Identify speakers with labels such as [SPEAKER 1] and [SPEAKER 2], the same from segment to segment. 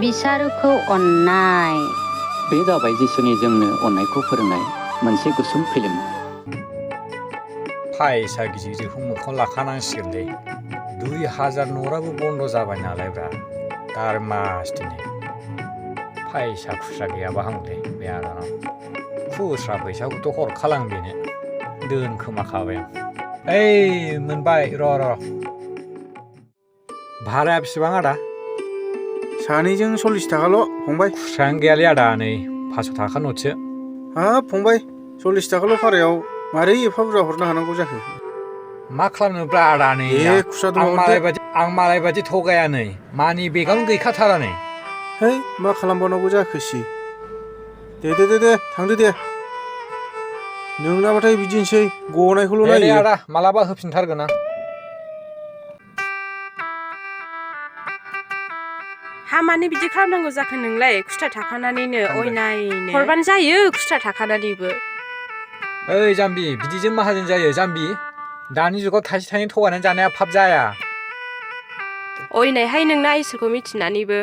[SPEAKER 1] बिसारुखौ अन्नाय
[SPEAKER 2] बे जाबाय जिसुनि जोंनो अन्नायखौ फोरोंनाय मोनसे गुसुं फिल्म।
[SPEAKER 3] फायसा गिदिर गिदिरखौ मोखाङाव लाखानांसिगोनलै 2000 न'राबो बन्द जाबाय नालायब्रा दार मास दिनै फायसा खुस्रा गैयाबा हामगौलै बे आदानाव खुस्रा फैसाखौथ' हरखालां बेनो दोनखोमाखाबाय आं। ओइ मोनबाय र' भाराया बेसेबां आदा?
[SPEAKER 4] सानैजों 40 थाखाल' फंबाय।
[SPEAKER 3] खुस्रायानो गैयालै आदा नै 500 थाखा नटसो।
[SPEAKER 4] हाब फंबाय 40 थाखाल' भारायाव मारै एफा बुरजा हरनो हानांगौ जाखो?
[SPEAKER 3] मा खालामनोब्रा आदा नै
[SPEAKER 4] खुस्रा दङ हरदो।
[SPEAKER 3] आं मालाय बायदि थगाया नै मानि बेगावनो गैखाथारा नै।
[SPEAKER 4] है मा खालामबावनांगौ जाखोसि? दे थांदो दे। नोंनाबाथाय बिदिनोसै गनायखौल' नायो।
[SPEAKER 3] दे आदा मालाबा होफिनथारगोन आं।
[SPEAKER 5] हा मानो बिदि खालामनांगौ जाखो नोंलाय? खुस्रा थाखानानैनो अयनायनो हरबानो जायो खुस्रा थाखानानैबो।
[SPEAKER 3] ओइ जाम्बि बिदिजों माहाजोन जायो जाम्बि। दानि जुगाव थाइसे थाइनै थगायनानै जानाया फाब जाया।
[SPEAKER 5] अयनायहाय नोंना इसोरखौ मिथिनानैबो।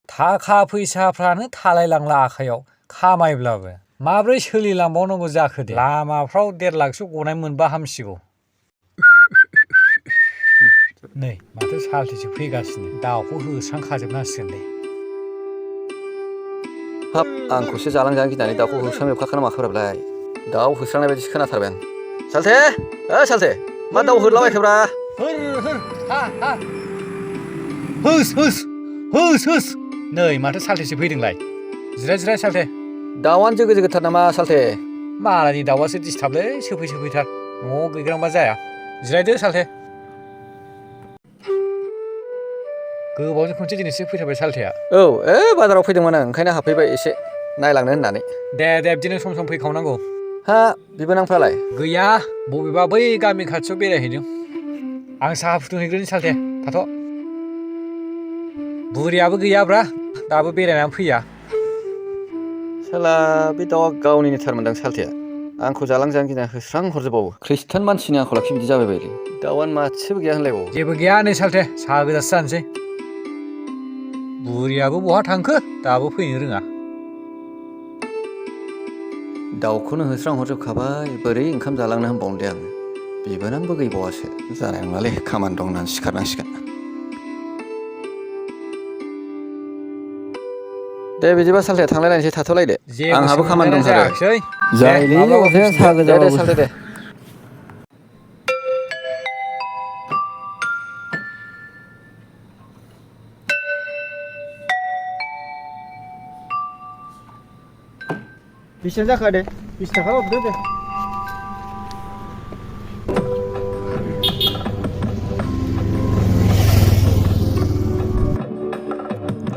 [SPEAKER 3] थाखा फैसाफ्रानो थालायलांला आखाइयाव खामायब्लाबो माब्रै सोलिलांबावनांगौ जाखो दे। लामाफ्राव 1.5 लाखसो गनाय मोनबा हामसिगौ। नै माथो सालथेसो फैगासिनो दाउखौ होस्रांखाजोबनांसिगोनलै।
[SPEAKER 2] हाब आंखौसो जालांजानो गिनानै दाउखौ होस्रांजोबखाखोना माखोब्रा बेलाय? दाउ होस्रांनाय बायदिसो खोनाथारबाय आं। सालथे सालथे मा दाउ होदलाबायखोब्रा?
[SPEAKER 3] होस नै माथो सालथेसो फैदोंलाय। जिराय सालथे।
[SPEAKER 2] दाउआनो जोगोथार नामा सालथे?
[SPEAKER 3] मालायनि दाउआसो दिसथाबलै सोफैथार न'आव गैग्रांबा जाया। जिरायदो सालथे। गोबावजों खनसे दिनैसो फैथारबाय सालथेया।
[SPEAKER 2] औ बाजाराव फैदोंमोन आं ओंखायनो हाबफैबाय एसे नायलांनो होननानै।
[SPEAKER 3] दे बिदिनो सम फैखावनांगौ।
[SPEAKER 2] हा बिबोनांफ्रालाय?
[SPEAKER 3] गैया बबेबा बै गामि खाथियाव बेरायहैदों। आं साहा फुदुंहैग्रोनि सालथे थाथ'। बुरियाबो गैयाब्रा दाबो बेरायनानै फैया।
[SPEAKER 2] साला बे दाउआ गावनिनो थारमोनदां सालथेया। आंखौ जालांजानो गिना होस्रां हरजोबबावो। खृष्टान मानसिनि आखल आखु बिदि जाबाय बायलै। दाउआनो मासेबो गैया होनलायबावो।
[SPEAKER 3] जेबो गैया नै सालथे साहा गोजासो जानोसै। बुरियाबो बहा थांखो दाबो फैनो रोङा।
[SPEAKER 2] दाउखौनो होस्रां हरजोबखाबाय बोरै ओंखाम जालांनो होनबावनो दे आङो। बिबोनांबो गैबावासो जानाय नङालै खामानि दं होननानै सिखारनांसिगोन। दे बिदिबा सालथे थांलायलायनोसै थाथ'लायदो। आंहाबो खामानि दंथारो। जायोलै अरजाया साहा गोजाबाबो। दे सालथे दे।
[SPEAKER 4] बेसेबां जाखो दे 20 थाखाल' हरदो दे।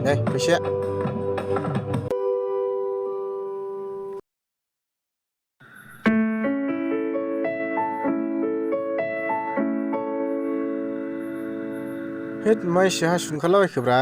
[SPEAKER 4] नै फैसाया। हेद मा एसे हासुनो ओंखारलाबायखोब्रा?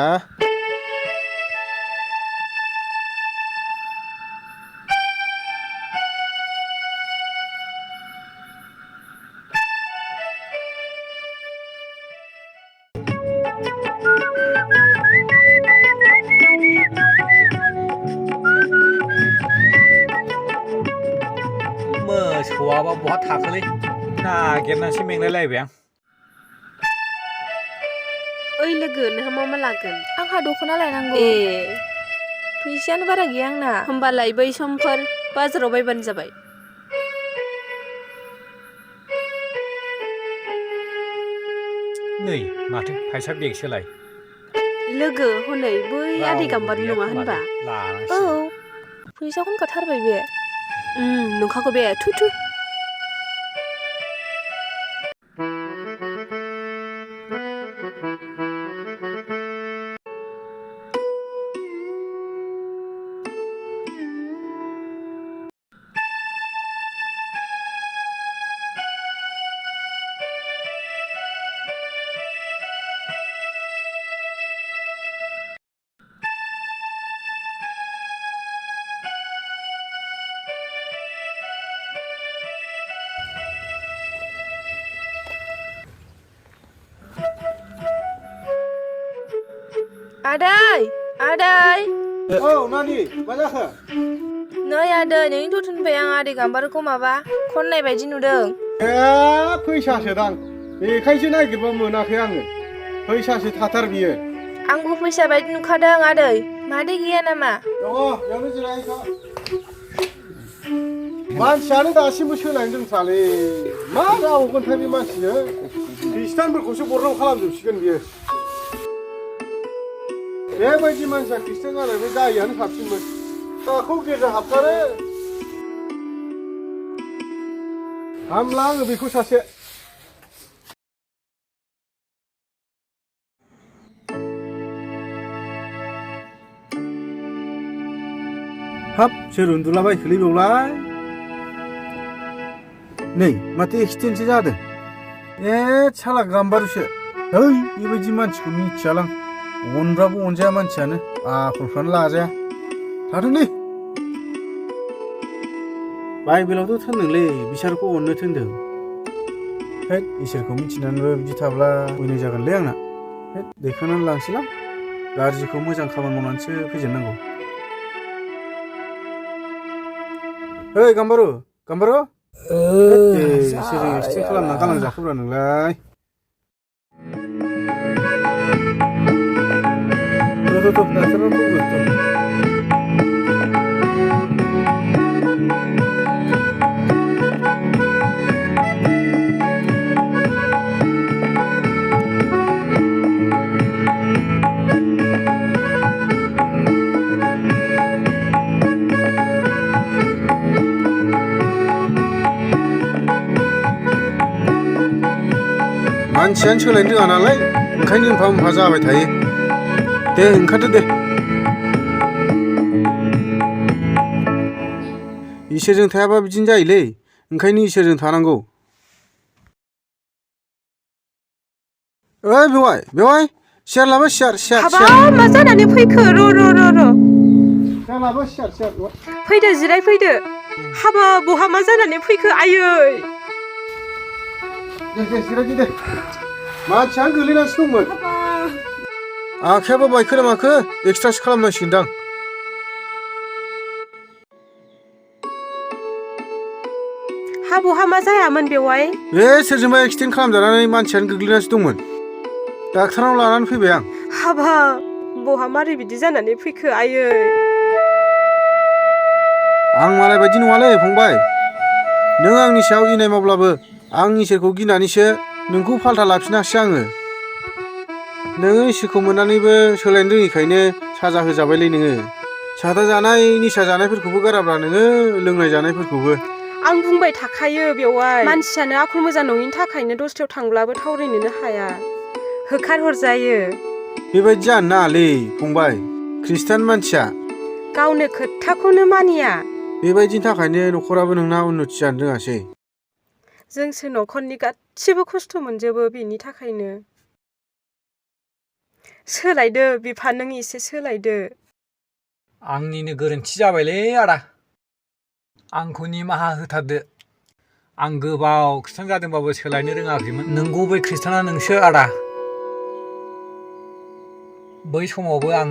[SPEAKER 3] मोसौआबा बहा थाखोलै नागिरनानैसो मेंलायलायबाय आं।
[SPEAKER 5] ओइ लोगो नोंहा मा लागोन?
[SPEAKER 6] आंहा दख'ना लायनांगौ।
[SPEAKER 5] ए
[SPEAKER 6] फैसायानो बारा गैया आंना।
[SPEAKER 5] होमबालाय बै समफोर बाजाराव बायबानो जाबाय।
[SPEAKER 3] नै माथो फैसा बेगसोलाय।
[SPEAKER 5] लोगो हनै बै आदै गाम्बारि नङा होनबा?
[SPEAKER 6] औ फैसाखौ होनखाथारबाय बे।
[SPEAKER 5] नंखागौ बे थु।
[SPEAKER 6] Aday! Aday!
[SPEAKER 4] औ नानि मा जाखो?
[SPEAKER 6] नै आदै नोंनि दथननिफ्राय आं आदै गाम्बारुखौ माबा खननाय बायदि नुदों।
[SPEAKER 4] फैसासो दां बेखायसो नागिरबा मोनाखै आङो फैसासो थाथार बियो
[SPEAKER 6] आंबो फैसा बायदि नुखादों आदै मादै गैया नामा?
[SPEAKER 4] दङ बेयावनो जिरायखा मानसियानो दासिमबो सोलायनो रोंथारालै मा जाबावगोनथाय बे मानसिनो खृष्टानफोरखौसो बरनाम खालामजोबसिगोन बियो बेबायदि मानसिया खृष्टान जानायबो जायैयानो साबसिनमोन दाखौ गेजेर हाबथारो हामला आङो बेखौ सासे हाब सोर उन्दुलाबायखोलै बेवलाय नै माथो एक्सिडेन्टसो जादों साला गाम्बारुसो है बेबायदि मानसिखौ मिथियालां अनब्लाबो अनजाया मानसियानो आखलफ्रानो लाजाया थाथोंलै बाइबेलावथ' थोनदोंलै बिसारुखौ अननो थोनदों हैद इसोरखौ मिथिनानैबो बिदि थाब्ला अयनाय जागोनलै आंना हैद दैखांनानै लांसैलां गाज्रिखौ मोजां खामानि मावनानैसो फेजेननांगौ ओइ गाम्बारु गाम्बारु इसोरजों एक्सिडेन्ट खालामना गालांजाखोब्रा नोंलाय डाक्टारनाव फैग्रोथ' मानसियानो सोलायनो रोङा नालाय ओंखायनो मोनफा मोनफा जाबाय थायो दे ओंखारदो दे इसोरजों थायाबा बिदिनो जायोलै ओंखायनो इसोरजों थानांगौ ओइ बेवाय सियार लाबो सियार
[SPEAKER 5] हाबाब मा जानानै फैखो र'
[SPEAKER 4] सियार लाबो सियार
[SPEAKER 5] फैदो जिराय फैदो हाबाब बहा मा जानानै फैखो आयै
[SPEAKER 4] दे जिरायदो दे मानसियानो गोलैनानैसो दंमोन आखायाबो बायखो ना माखो एक्सट्रासो खालामनांसिगोनदां
[SPEAKER 5] हा बहा मा जायामोन बेवहाय
[SPEAKER 4] सोरजोंबा एक्सिडेन्ट खालामजानानै मानसियानो गोग्लैनानैसो दंमोन डाक्टारनाव लानानै फैबाय आं
[SPEAKER 5] हाबाब बहा मारै बिदि जानानै फैखो आयै
[SPEAKER 4] आं मालाय बायदि नङालै फंबाय नों आंनि सायाव इनाय मावब्लाबो आं इसोरखौ गिनानैसो नोंखौ फाल्था लाफिनासै आङो नोङो इसोरखौ मोननानैबो सोलायनो रोङिखायनो साजा होजाबायलै नोङो सादा जानाय निसा जानायफोरखौबो गाराब्रा नोङो लोंनाय जानायफोरखौबो
[SPEAKER 5] आं बुंबाय थाखायो बेवहाय मानसियानो आखल मोजां नङिनि थाखायनो दस्रायाव थांब्लाबो थावरिनोनो हाया होखारहरजायो
[SPEAKER 4] बेबायदि जानो नाङालै फंबाय खृष्टान मानसिया
[SPEAKER 5] गावनो खोथाखौनो मानिया
[SPEAKER 4] बेबायदिनि थाखायनो न'खराबो नोंना उन्नति जानो रोङासै
[SPEAKER 5] जोंसो न'खरनि गासिबो खस्थ' मोनजोबो बेनि थाखायनो सोलायदो बिफा नों एसे सोलायदो
[SPEAKER 3] आंनिनो गोरोन्थि जाबायलै आदा आंखौ निमाहा होथारदो आं गोबाव खृष्टान जादोंबाबो सोलायनो रोङाखैमोन नंगुबै खृष्टाना नोंसो आदा बै समावबो आं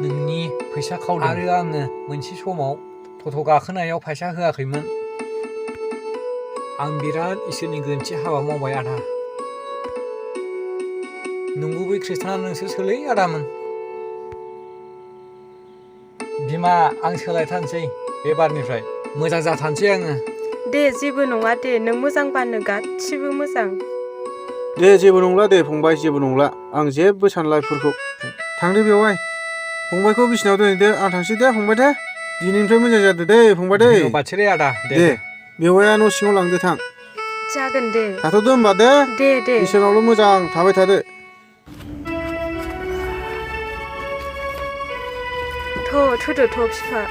[SPEAKER 3] नोंनि फैसा खावदों आरो आङो मोनसे समाव टट' गाखोनायाव फैसा होआखैमोन आं बिराद इसोरनि गोरोन्थि हाबा मावबाय आदा नंगुबै खृष्टाना नोंसोरसोलै आदामोन बिमा आं सोलायथारनोसै बे बारनिफ्राय मोजां जाथारनोसै आङो
[SPEAKER 5] दे जेबो नङा दे नों मोजांबानो गासिबो मोजां
[SPEAKER 4] दे जेबो नंला दे फंबाय जेबो नंला आं जेबो सानला बेफोरखौ थांदो बेवहाय फंबायखौ बिसिनाव दोनहैदो आं थांसै दे फंबाय दे दिनैनिफ्राय मोजां जादो दे फंबाय दे
[SPEAKER 3] बाथ्सै आदा
[SPEAKER 4] दे बेवाया न' सिङाव लांदो थां
[SPEAKER 5] जागोन दे
[SPEAKER 4] थाथ'दो होमबा दे इसोरनावल' मोजां थाबाय थादो
[SPEAKER 5] थुदो बिफा